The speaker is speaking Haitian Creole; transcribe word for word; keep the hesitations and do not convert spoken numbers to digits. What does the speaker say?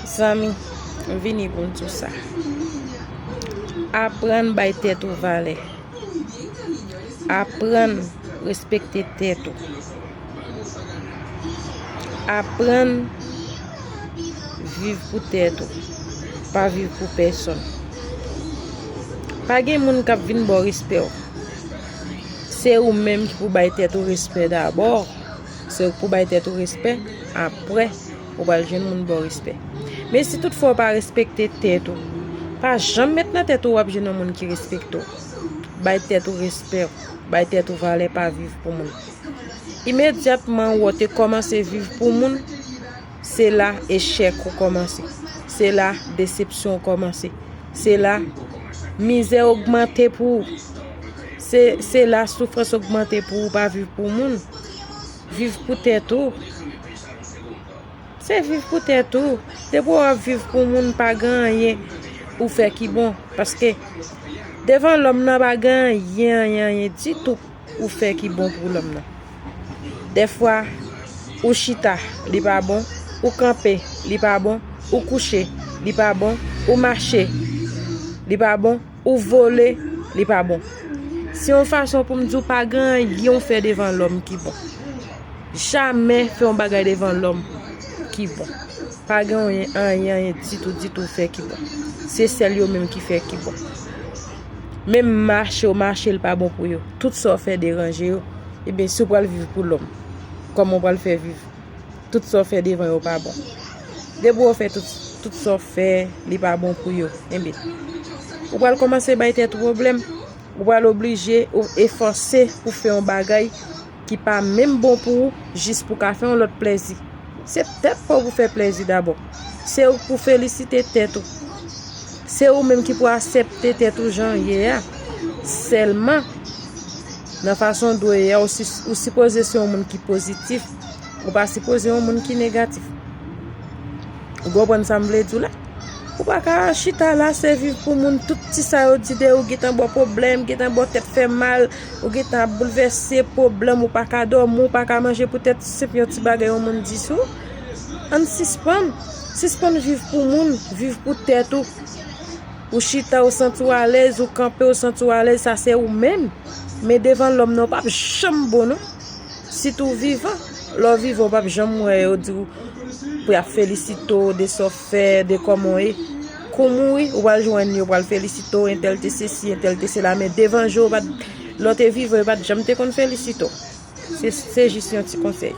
Zanmi, m vini pou m di w sa. Aprann bay tèt ou valè. Aprann respekte tèt ou. Aprann viv pou tèt ou. Pa viv pou pèsonn. Pa gen moun k ap vin ba w respè w. Se ou menm ki pou bay tèt ou respè dabò. Se ou k pou bay tèt ou respè. Apre, ou pral jwenn moun ba w respè. Men si toutfwa w pa respekte tèt ou, pa janm met nan tèt ou w ap jwenn yon moun ki respekte w. Bay tèt ou respè, bay tèt ou valè, pa viv pou moun. Imedyatman ou te kòmanse viv pou moun, se la echèk ou kòmanse. Se la desepsyon ou kòmanse. Se la mizè ogmante pou ou. Se, se la soufrans ogmante pou ou, pa viv pou moun. Viv pou tèt ou. Se viv pou tèt ou. Depi w ap viv pou moun, pa gen anyen ou fè ki bon. Paske devan lòm nan pa gen anyen, anyen, anyen ditou ou fè ki bon pou lòm nan. Dèfwa, ou chita, li pa bon. Ou kanpe, li pa bon. Ou kouche, li pa bon. Ou mache, li pa bon. Ou vole, li pa bon. Se yon fason pou m di w pa gen anyen w fè devan lòm ki bon. Jamè fè yon bagay devan lòm ki bon. Pa gen anyen, anyen, anyen ditou, ditou w fè ki bon. Se sèl yo menm ki fè ki bon. Menm mache w mache l pa bon pou yo. Tout sa w fè deranje yo. Ebyen, si w pral viv pou lòm, kòman w pral fè viv? Tout sa w fè devan yo pa bon. Depi w fè tout, tout sa w fè, li pa bon pou yo. Enben, ou pral kòmanse bay tèt ou pwoblèm. Ou pral oblije ou efòse pou fè yon bagay ki pa menm bon pou ou, jis pou ka fè yon lòt plèzi. Se tèt pa w pou fè plèzi dabò. Se ou pou felisite tèt ou. Se ou menm ki pou aksepte tèt ou jan w ye a. Sèlman, nan fason w dwe ye a, ou si, ou sipoze se yon moun ki pozitif. Ou pa sipoze yon moun ki negatif. Ou konprann sa m vle di w la? Ou pa ka chita la, se viv pou moun, tout ti sa yo di de ou, gentan ba w pwoblèm, gentan ba w tèt fè mal, ou gentan ap boulvèse, pwoblèm, ou pa ka dòmi, ou pa ka manje poutèt senp yon ti bagay yon moun di sou ou. Ann sispann, sispann viv pou moun, viv pou tèt ou. Ou chita, ou santi w alèz, ou kanpe, ou santi w alèz, sa se ou menm. Men devan lòm nan, ou p ap janm bon non. Sitou w vivan, lè w vivan, ou p ap janm wè yo di w pou y ap felisite w de sa w fè, de kòman w ye. Kou w mouri, ou pral jwenn yo pral felisite w, entèl te sesi, entèl te sela, men devan je w, yo pa t, lè w te vivan, yo pa t janm te konn felisite w. Se, se jis yon ti konsèy.